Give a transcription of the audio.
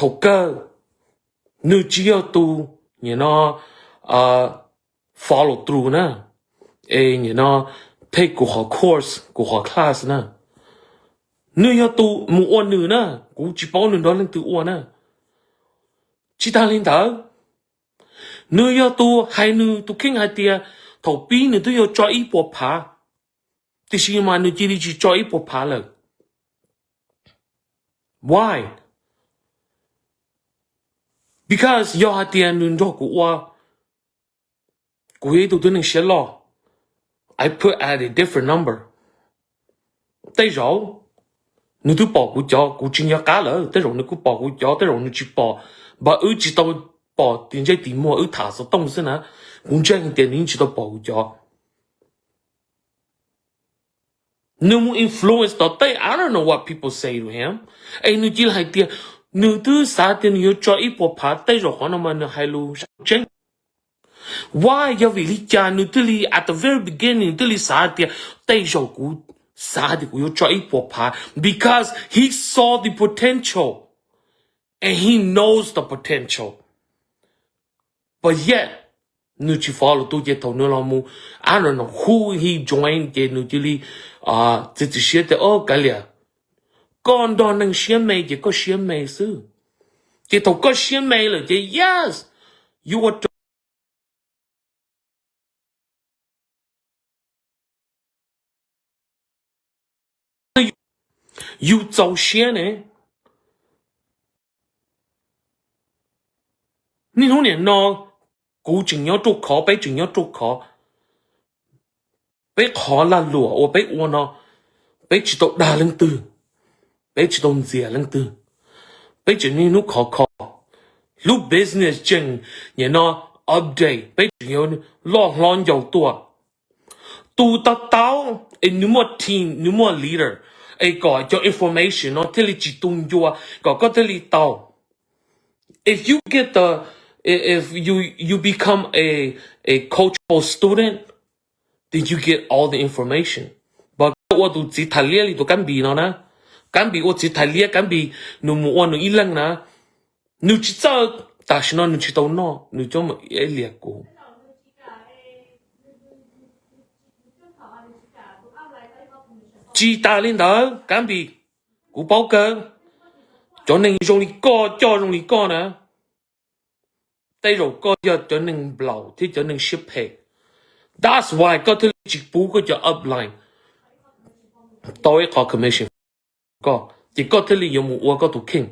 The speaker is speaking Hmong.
thaum kawg nws tsis yog tus, you know, follow through na, es, you know, take kuv qhov course, kuv qhov class na. Nws yog tus mus ua nws na, kuv tsis paub nws nrog leej twg ua na. Tsis tas li ntawd, nws yog tus hais nws tus kheej hais tias thaum pib nws twb yuav tso ib puas phav, tiam sis mas nws cia li tsis tso ib puas phav lawm. Why? Because yog hais tias nws nrog kuv ua, kuv yog ib tug tib neeg siab loj, I put at a different number. Tej zaum nws twb pom kuv cov, kuv tsis nco qab lawm, tej zaum nws kuj pom kuv cov, tej zaum nws tsis pom, npam wb tsis tau pom tim ntsej tim muag, wb tham xov tooj xwb na. Kuv ntseeg tias nws yeej tsis tau pom kuv cov. Nws mus influence tom tej, I don't know what people say to him, es nws cia li hais tias nws twb xav tias nws yuav tso ib puas phav, tej zaum qhov no mas nws hais lus tseeb. Why? Yog vim li cas nws thiaj li at the very beginning nws thiaj li xav hais tias tej zaum kuv, xav hais tias kuv yuav tso ib puas phav? Because he saw the potential and he knows the potential. But yet nws tsis follow through ces thaum nws los mus, I don't know who he join ces nws cia li txiav txim siab tias, o, kav liam, koj nrog neeg siab me ces koj siab me xwb. Ces thaum koj siab me lawm ces yes, yus ua yus txaus siab ne. Niaj hnub niam no kuv tseem nyob ruaj khov, peb tseem nyob ruaj khov. Peb qhov lag luam uas peb ua no, peb tsis tau dag leej twg, peb tsis tau ntxias leej twg, peb tseem niaj hnub khov kho. Lub business tseem, nim no, update, peb tseem yuav loj hlob ncau tuaj. Tus tau tau, es nws muaj team, nws muaj leader, es kom cov information no thiaj li tsis tu ncua, kom koj thiaj li tau. If you get the, if you, you become a, a coachable student, then you get all the information. But koj ua tus txiv thais liab li tus Kab Npis no na, Kab Npis ua txiv thais liab, Kab Npis nws mus ua nws ib leeg na, nws tsis txawj, tam sim no nws tsis tau noj, nws coj mus ib liam kuv. Tsis tas li ntawd Kab Npis, kuv paub kawg, cov neeg zoo li koj, coj zoo li koj na, tej zaum koj yog cov neeg nplaum thiab cov neeg siab phem. That's why koj thiaj li tsis pub koj cov upline tau ib qho commission koj, ces koj thiaj li yuav mus ua koj tus kheej.